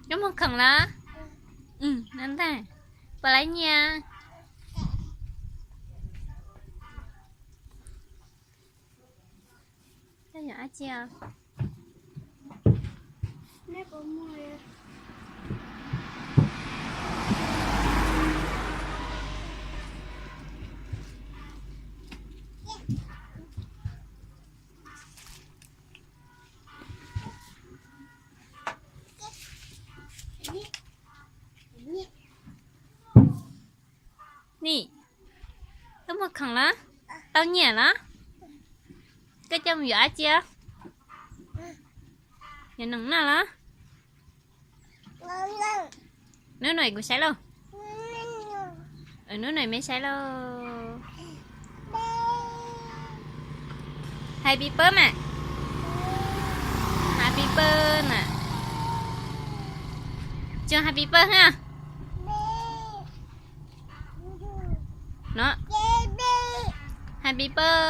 Lub muag khoom los? No ntag. Puas laiv nyiaj? Koj yuav dab tsi? Nim, lub muag khoom los? Tau nyiaj los? Koj coj mus yuav dab tsi? Yuav noom noj los? Hnub no kuv saib lauj. Hnub no me saib lauj. Happy birthday mas. Happy birthday na. Tsis happy birthday ha. No. Happy birthday.